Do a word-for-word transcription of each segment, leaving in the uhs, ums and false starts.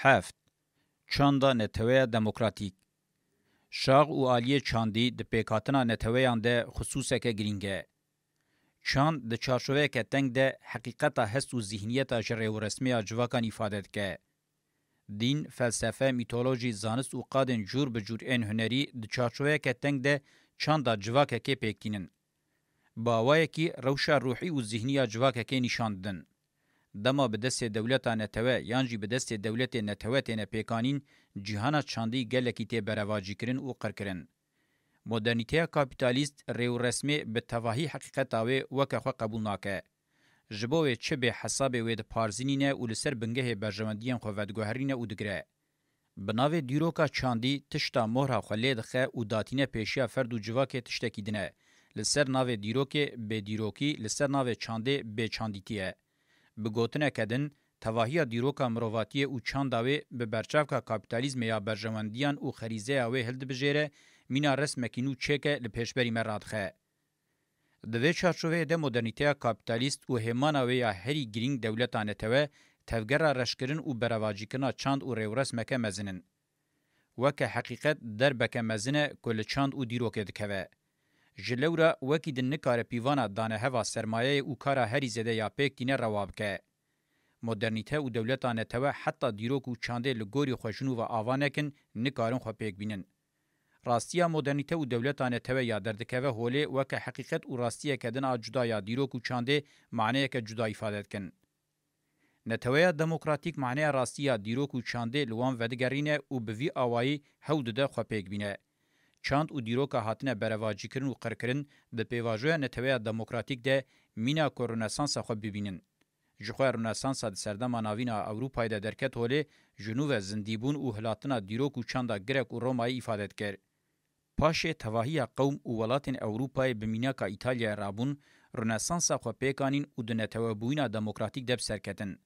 Heft. Çanda neteweya demokratîk. Şax û aliyê çandî di pêkhatina neteweyan de xisûseke girîng e. Çand di çarçoveyeke teng de heqîqeta hest û zîhniyeta ji rêwresmê ya civakan îfade dike. Dîn, felsefe, mîtolojî, zanist û qadên cûr bi cûr ên hunerî di çarçoveyeke teng de çanda civakekê pêk tînin. Bi awayekî rewşa ruhî û zîhnî ya civakekê nîşan didin. Dema bi destê dewleta netewe yan jî bi destê dewletê netewe têne pêkanîn, cîhana çandî gelekî tê berevacîkirin û qirkirin. Modernîteya kapîtalîst rê û resmê bi tevahî heqîqeta wê weke xwe qebûl nake. Ji bo wê çi bê hesabê wê diparzînîne û li ser bingehê berjewendiyên xwe vediguherîne û digire. Bi navê dîroka çandî tişta mohra xwe lê dixe û datîne pêşiya ferd û civakê tiştekî din e. Li ser navê dîrokê bêdîrokî, li ser navê çandê bêçandîtî ye. Bi gotineke din, tevahiya dîroka mirovatiyê û çanda wê bi berçavka kapîtalîzmê ya berjewendiyan û xerîzeya wê hildibijêre, mîna resmekî nû çêke li pêşberî me radixe. Di vê çarçoveyê de modernîteya kapîtalîst û hêmana wê ya herî girîng dewleta netewe, tevgera reşkirin û berevacîkirina çand û rêwresmeke mezin in. Weke heqîqet derbeke mezin e ku li çand û dîrokê dikeve. Ji lewra wekî din nikare pîvana daneheva sermayeyê û kara herî zêde ya pêk tîne rewa bike. Modernîte û dewleta netewe heta dîrok û çandê li gorî xwe ji nû ve ava nekin, nikarin xwe pêk bînin. Rastiya modernîte û dewleta netewe ya derdikeve holê weke heqîqet û rastiyeke din a cuda ya dîrok û çandê maneyeke cuda îfade dikin. Neteweya demokratîk maneya rastî ya dîrok û çandê li wan vedigerîne û bi vî awayî hewl dide xwe pêk bîne. Çand û dîroka hatine berevacîkirin û qirkirin di pêvajoya neteweya demokratîk de mîna ku Rönesansa xwe bibînin. Jixwe Rönesansa di serdema navîn a Ewropayê de derket holê, ji nû ve zindîbûn û hilatina dîrok û çanda Grek û Romayê îfade dikir. Paşê tevahiya qewm û welatên Ewropayê bi mînaka Îtalyayê rabûn, Rönesansa xwe pêk anîn û di netewebûyîna demokratîk de bi ser ketin.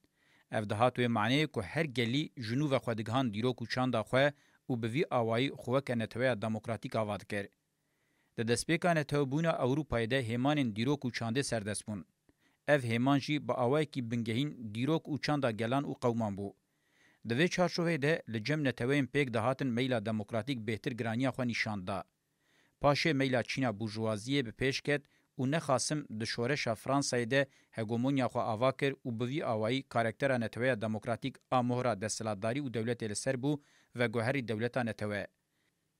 Ev dihat wê maneyê ku her gelî ji nû ve xwe digihan dîrok û çanda xwe û bi vî awayî xwe weke neteweya demokratîk ava dikir. Di destpêka netewebûna Ewropayê de hêmanên dîrok û çandê serdest bûn. Ev hêman jî bi awayekî bingehîn dîrok û çanda gelan û qewman bû. Di vê çarçoveyê de li cem neteweyên pêk dihatin meyla demokratîk bêhtir giraniya xwe nîşan da. Paşê meyla çîna burjuwaziyê bi pêş ket û nexasim di şoreşa Fransayê de hegemonya xwe ava kir û bi vî awayî karaktera neteweya demokratîk a mohra desthilatdarî û dewletê li ser bû, veguherî dewleta netewe.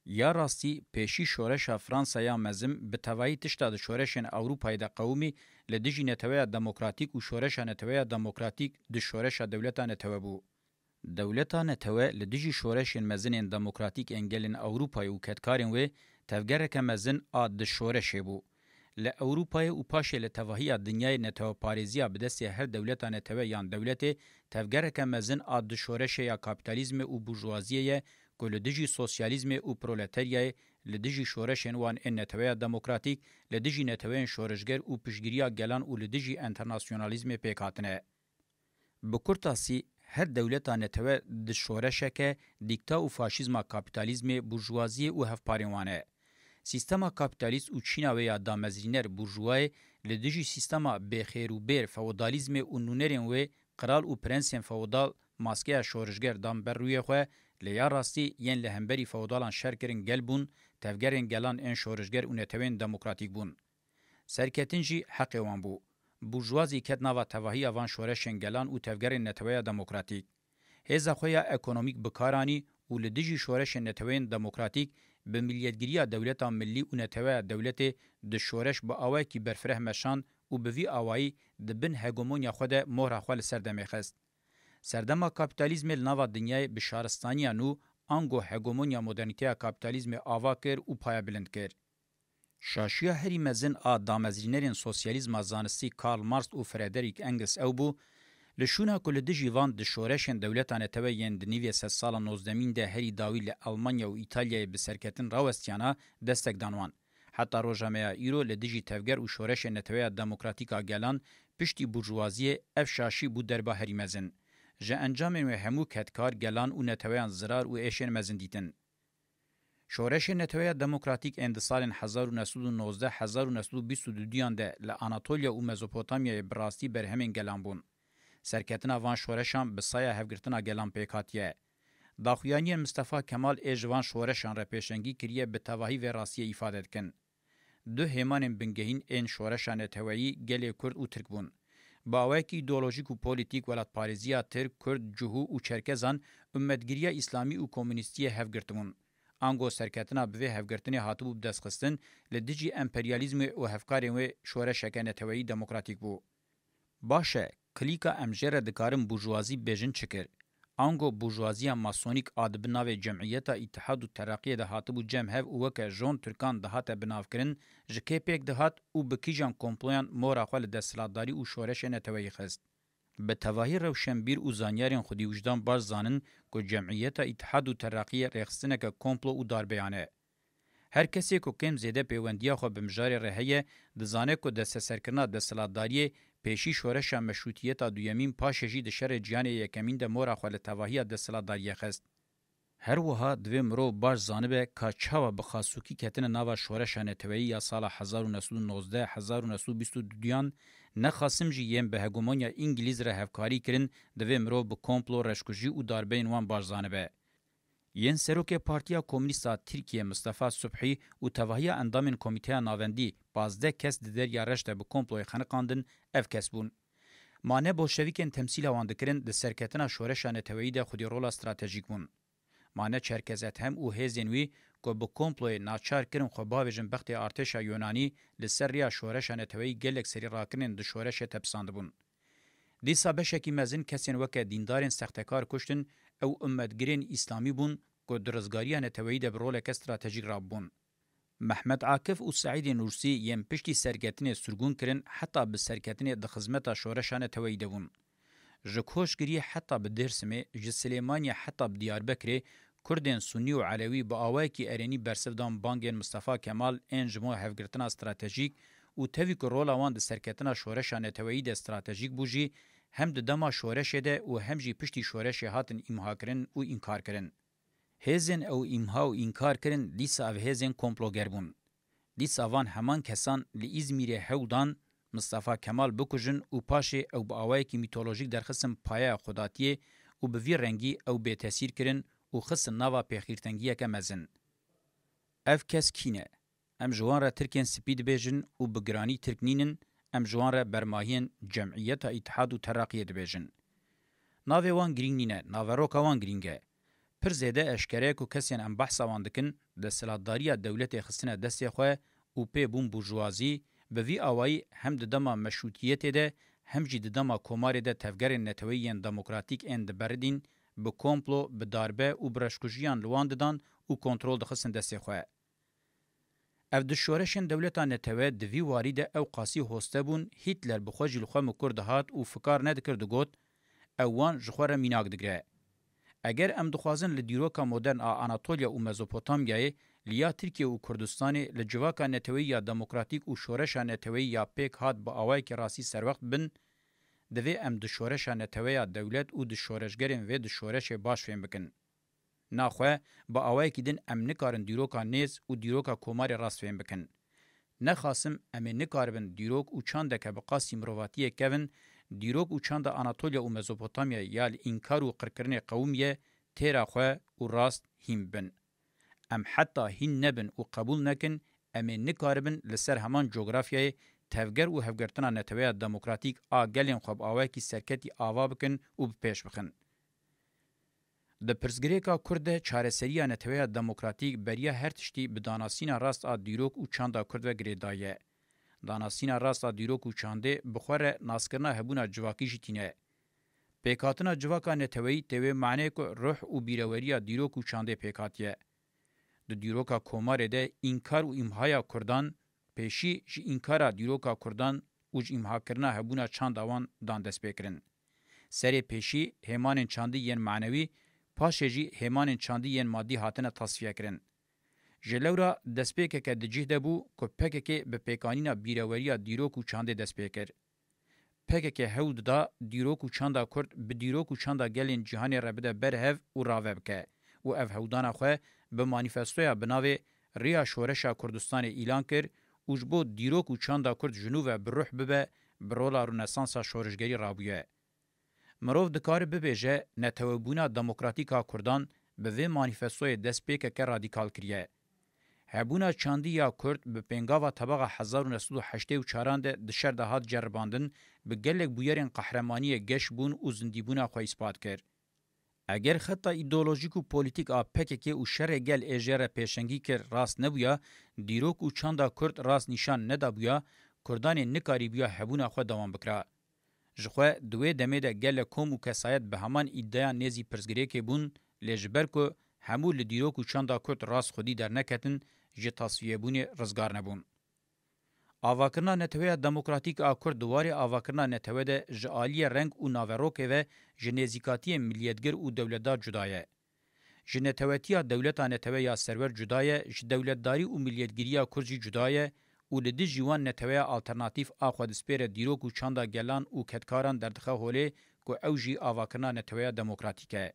Ya rastî, pêşî şoreşa Fransa ya mezin bi tevahî tişta di şoreşên Ewropayê de qewimî li dijî neteweya demokratîk û şoreşa neteweya demokratîk di şoreşa dewleta netewe bû. Dewleta netewe li dijî şoreşên mezin ên demokratîk ên gelên Ewropayê û kedkarên wê tevgereke mezin a di şoreşê bû. Li Ewropayê û paşê li tevahiya dinyayê neteweparêziya bi destê her dewleta netewe yan dewletê tevgereke mezin a di şoreşê ya kapîtalîzmê û burjuwaziyê ye ku li dijî sosyalîzmê û proleteryayê, li dijî şoreşên wan ên neteweya demokratîk, li dijî neteweyên şoreşger û piştgiriya gelan û li dijî enternasyonalîzmê pêk hatine. Bi kurtasî, her dewleta netewe di şoreşeke dîkta û faşîzma kapîtalîzmê, burjuwaziyê û hevparên wan e. Sîstema kapîtalîst û çîna wê ya damezrîner burjuwayê li dijî sîstema bêxêr û bêr feodalîzmê û nûnerên wê, qral û prensên feodal, maskeya şorişger dan ber rûyê xwe, lê ya rastî yên li hemberî feodalan şer kirin gel bûn, tevgerên gelan ên şorişger û netewên demokratîk bûn. Serketin jî heqê wan bû. Burjuwazî ket nava tevahiya van şoreşên gelan û tevgerên neteweya demokratîk. Hêza xwe ya ekonomîk bi kar anî û li dijî şoreşên neteweyên demokratîk bi miliyetgiriya dewleta millî û neteweya dewletê di şoreş bi awayekî berfireh meşand û bi vî awayî di bin hegemonya xwe de mohra xwe li serdemê xist. Serdema kapîtalîzmê li nava dinyayê bi şaristaniya nû, ango hegemonya modernîteya kapîtalîzmê ava kir û payebilind kir. Şaşiya herî mezin a damezrînerên sosyalîzma zanistî Karl Marx û Frederick Engels ew bû, li şûna ku li dijî van di şoreşên dewleta netewe yên di nîvê sedsala nozdemîn de herî dawî li Elmanya û Îtalyayê bi serketin rawestiyana, destek dan wan. Heta roja me ya îro li dijî tevger û şoreşên neteweya demokratîk a gelan piştî burjuwaziyê ev şaşî bû derba herî mezin. Ji encamên wê hemû kedkar, gelan û neteweyan zirar û êşên mezin dîtin. Şoreşên neteweya demokratîk ên di salên hezar û neh sed û nozdeh hezar û neh sed û bîst û duduyan de li Anatolya û Mezopotamyayê bi rastî berhemên gelan bûn. Serketina van şoreşan bi saya hevgirtina gelan pêk hatiye. Daxuyaniyên Mistefa Kemal ê ji van şoreşan re pêşengî kiriye bi tevahî vê rastiyê îfade dikin. Du hêmanên bingehîn ên şoreşa neteweyî gelê Kurd û Tirk bûn. Bi awayekî îdeolojîk û polîtîk welatparêziya Tirk, Kurd, Cihû û Çerkezan ummetgiriya Îslamî û komûnîstiyê hev girtibûn. Ango serketina bi vê hevgirtinê hatibû bidestxistin, li dijî emperyalîzmê û hevkarên wê şoreşeke neteweyî demokratîk bû. Baş e, klîka em jê re dikarin burjuwazî bêjin çi kir? Ango burjuwaziya masonîk a di bin navê Cemiyeta Îtihad û Teraqiyê de hatibû cem hev û weke jon Tirkan dihate binavkirin, ji kê pêk dihat û bi kîjan komployan mora xwe li desthilatdarî û şoreşê neteweyî xist? Bi tevahî rewşenbîr û zanyarên xwedîwijdan baş zanin ku Cemiyeta Îtihad û Teraqiyê rêxistineke komplo û darbeyan e. Her kesê ku kêm zêde pêwendiya xwe bi mijarê re heye, dizane ku desteserkirina desthilatdariyê pêşî şoreşa meşrûtiyeta duyemîn, paşê jî di şerê cîhanê yekemîn de mora xwe li tevahiya desthilatdariyê xist. Her wiha divê mirov baş zanibe ka çawa bi xasûkî ketine nava şoreşa neteweyî ya sala hezar û neh sed û nozdeh, hezar û neh sed û bîst û duyan, ne xasim jî yên bi hegemonya Îngilîz re hevkarî kirin, divê mirov bi komplo, reşkujî û darbeyên wan baş zanibe. Yên serokê Partiya Komûnîst a Tirkiyê Mistefa Subhî û tevahiya endamên Komîteya Navendî, pazdeh kes di Derya Reş de bi komployê xeniqandin, ev kes bûn. Ma ne bolşevîkên temsîla wan dikirin, di serketina şoreşa neteweyî de xwedî rola stratejîk bûn. Ma ne Çerkez Ethem û hêzên wî ku bi komployê naçar kirin xwe bavêjin bextê artêşa Yunanî, li ser rêya şoreşa neteweyî gelek serî rakirinên di şoreşê tepisandibûn. Dîsa beşekî mezin kesên weke dîndarên sextekar kuştin, ew ummetgirên îslamî bûn ku di rizgariya neteweyî de bi roleke stratejîk rabûn. Mehmet Akif û Seîdê Nûrsî yên piştî serketinê sirgûn kirin, heta bi serketinê di xizmeta şoreşa neteweyî de bûn. Ji Koşgiriyê heta bi Dêrsimê, ji Silêmaniyê heta bi Diyarbekirê, Kurdên Sunnî û Elewî bi awayekî erênî bersiv dan bangên Mistefa Kemal ên ji bo hevgirtina stratejîk û tevî ku rola wan di serketina şoreşa neteweyî de stratejîk bû jî, hem di dema şoreşê de û hem jî piştî şoreşê hatin îmhakirin û înkarkirin. Hêzên ew îmha û înkar kirin, dîsa ev hêzên komploger bûn. Dîsa van heman kesan li Îzmîrê hewl dan Mistefa Kemal bikujin û paşê ew bi awayekî mîtolojîk derxistin payeya xwedatiyê û bi vî rengî ew bêtesîr kirin û xistin nava pêxîrtengiyeke mezin. Ev kes kî ne? Em ji wan re Tirkên spî dibêjin û bi giranî Tirk nînin, em ji wan re bermahiyên Cemiyeta Îtihad û Teraqiyê dibêjin. Navê wan girîng nîne, naveroka wan girîng e. Pir zêde eşkere ye ku kesên em behsa wan dikin, desthilatdariya dewletê xistine destê xwe û pê bûn burjuwazî, bi vî awayî hem di dema meşrûtiyetê de, hem jî di dema komarê de tevgerên neteweyî yên demokratîk ên diberidîn, bi komplo, bi darbe û bi reşkujiyan li wan didan û kontrol dixistin destê xwe. Ev du şoreşên dewleta netewe di vî warî de ew qasî hoste bûn, Hîtler bi xwe jî li xwe mikur dihat û fikar nedikir digot, ew wan ji xwe re mînak digire. Eger em dixwazin li dîroka modern a Anatolya û Mezopotamyayê, li ya Tirkiye û Kurdistanê, li civaka neteweyî ya demokratîk û şoreşa neteweyî ya pêk hat bi awayekî rastî serwext bin, divê em di şoreşa netewe ya dewlet û di şoreşgerên vê di şoreşê baş fêm bikin. Naxwe, bi awayekî din em nikarin dîroka nêz û dîroka komarê rast fêm bikin. Nexasim em ê nikaribin dîrok û çandeke bi qasî mirovatiyê kevin, dîrok û çanda Anatolya û Mezopotamya ya li înkar û qirkirinê qewimiye, têra xwe û rast hîn bin. Em heta hîn nebin û qebûl nekin, em ê nikaribin li ser heman cografyayê tevger û hevgirtina neteweya demokratîk a gelên xwe bi awayekî serketî ava bikin û bi pêş bixin. Di pirsgirêka Kurd de çareseriya neteweya demokratîk beriya her tiştî bi danasîna rast a dîrok û çanda Kurd ve girêdayî ye. Danasîna rast a dîrok û çandê bi xwe re naskirina hebûna civakî jî tîne. Pêkhatina civaka neteweyî tê wê maneyê ku ruh û bîreweriya dîrok û çandê pêk hatiye. Di dîroka komarê de înkar û îmhaya Kurdan, pêşî ji înkara dîroka Kurdan û ji îmhakirina hebûna çanda wan dan destpêkirin. Serê pêşî hêmanên çandî yên manewî, paşê jî hêmanên çandî yên madî hatine tasfiyekirin. Ji lewra destpêkeke di cih de bû ku P K K bi pêkanîna bîreweriya dîrok û çandê dest pê kir. P K K hewl dida dîrok û çanda Kurd bi dîrok û çanda gelên cîhanê re bide ber hev û rave bike û ev hewldana xwe bi manîfestoya bi navê Riya Şoreşa Kurdistanê îlan kir û ji bo dîrok û çanda Kurd ji nû ve bi ruh bibe, bi rola Rûnesansa şorişgerî rabûye. Mirov dikare bibêje netewebûna demokratîk a Kurdan bi vê manîfestoyê dest pêkeke radîkal kiriye. Hebûna çandî ya Kurd bi pêngava tebaxa hezar û neh sed û heştê û çaran de di şer de hat ceribandin, bi gelek bûyerên qehremaniyê geş bûn û zindîbûna xwe îspat kir. Eger xeta îdeolojîk û polîtîk a P K K û şerê gel ê jê re pêşengî kir rast nebûya, dîrok û çanda Kurd rast nîşan nedabûya, Kurdanê nikarîbûya hebûna xwe dewam bikira. Ji xwe di wê demê de gelek kom û kesayet bi heman îdeya nêzî pirsgirêkê bûn, lê ji ber ku hemû li dîrok û çanda Kurd rast xwedî derneketin, ji tasfiyebûnê rizgar nebûn. Avakirina Neteweya Demokratîk a Kurd di warê avakirina netewe de ji aliyê reng û naverokê ve ji nêzîkatiyên miliyetgir û dewletdar cuda ye. Ji netewetiya dewleta netewe ya serwer cuda ye, ji dewletdarî û miliyetgiriya Kurd jî cuda ye û li dijî wan neteweya alternatîf a xwe dispêre dîrok û çanda gelan û kedkaran derdixe holê ku ew jî avakirina neteweya demokratîk e.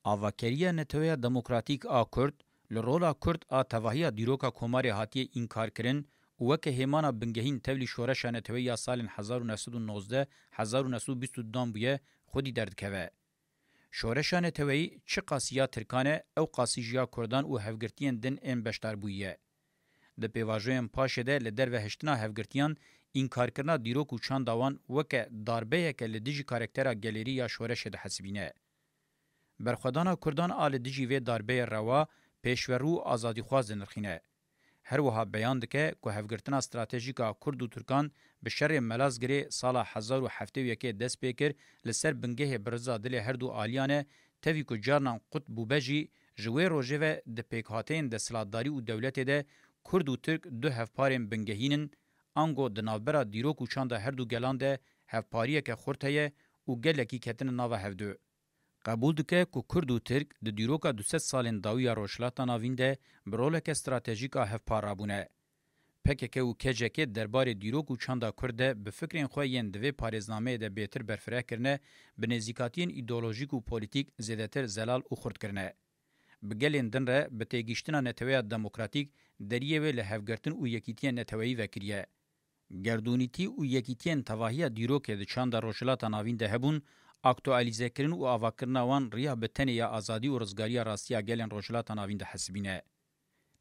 Avakeriya Neteweya Demokratîk a Kurd li rola Kurd a tevahiya dîroka Komarê hatiye înkarkirin û weke hêmana bingehîn tevlî şoreşa neteweyî ya salên hezar û neh sed û nozdeh hezar û neh sed û bîst û du dan bûye, xwedî derdikeve. Şoreşa neteweyî çiqasî ya Tirkan e, ew qasî jî ya Kurdan û hevgirtiyên din ên beşdarbûyî ye. Di pêvajoyên paşê de li derve hiştina hevgirtiyan, înkarkirina dîrok û çanda wan weke darbeyeke li dijî karaktera gelêrî ya şoreşê dihesibîne. Berxwedana Kurdan a li dijî vê darbeyê rewa, pêşverû û azadîxwaz dinirxîne. Her wiha beyan dike ku hevgirtina stratejîk a Kurd û Tirkan bi şerê Melazgirê sala hezar û heftê û yekê dest pê kir, li ser bingehê bi riza dilê her du aliyan e, tevî ku carinan qut bûbe jî, ji wê rojê ve di pêkhateyên desthilatdarî û dewletê de Kurd û Tirk du hevparên bingehîn in, ango di navbera dîrok û çanda her du gelan de hevpariyeke xurt heye û gelekî ketine nava hevdu. Qebûl dike ku Kurd û Tirk di dîroka du sed salên dawî ya Rojhilata Navîn de bi roleke stratejîk a hevpar rabûne. P K K û K C K derbarê dîrok û çanda Kurd de bi fikrên xwe yên di vê parêznameyê de bêtir berfireh kirine, bi nêzîkatiyên îdeolojîk û polîtîk zêdetir zelal û xurt kirine. Bi gelên din re bi têgihiştina neteweya demokratîk deriyê wê li hevgirtin û yekîtiyên neteweyî vekiriye. Gerdûnîtî û yekîtiyên tevahiya dîrokê di çanda Rojhilata Navîn de hebûn, aktualîzekirin û avakirina wan riya bi tenê ya azadî û rizgariya rastî ya gelên Rojhilata Navîn dihesibîne.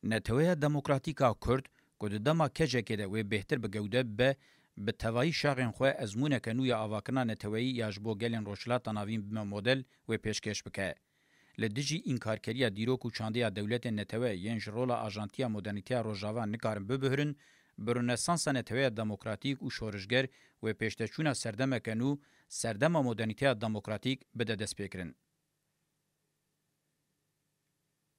Neteweya Demokratîk a Kurd, ku di dema K C K de wê bêhtir bi gewde bibe, bi tevayî şaxên xwe ezmûneke nû ya avakirina neteweyî ya ji bo gelên Rojhilata Navîn bime model, wê pêşkêş bike. Li dijî înkarkeriya dîrok û çandê ya dewletên netewe yên ji rola ajantiya modernîteya Rojava nikarin bibihirin, bi Ronesansa neteweya demokratîk û şorişger wê pêşdeçûna serdemeke nû, serdema modernîteya demokratîk, bide destpêkirin.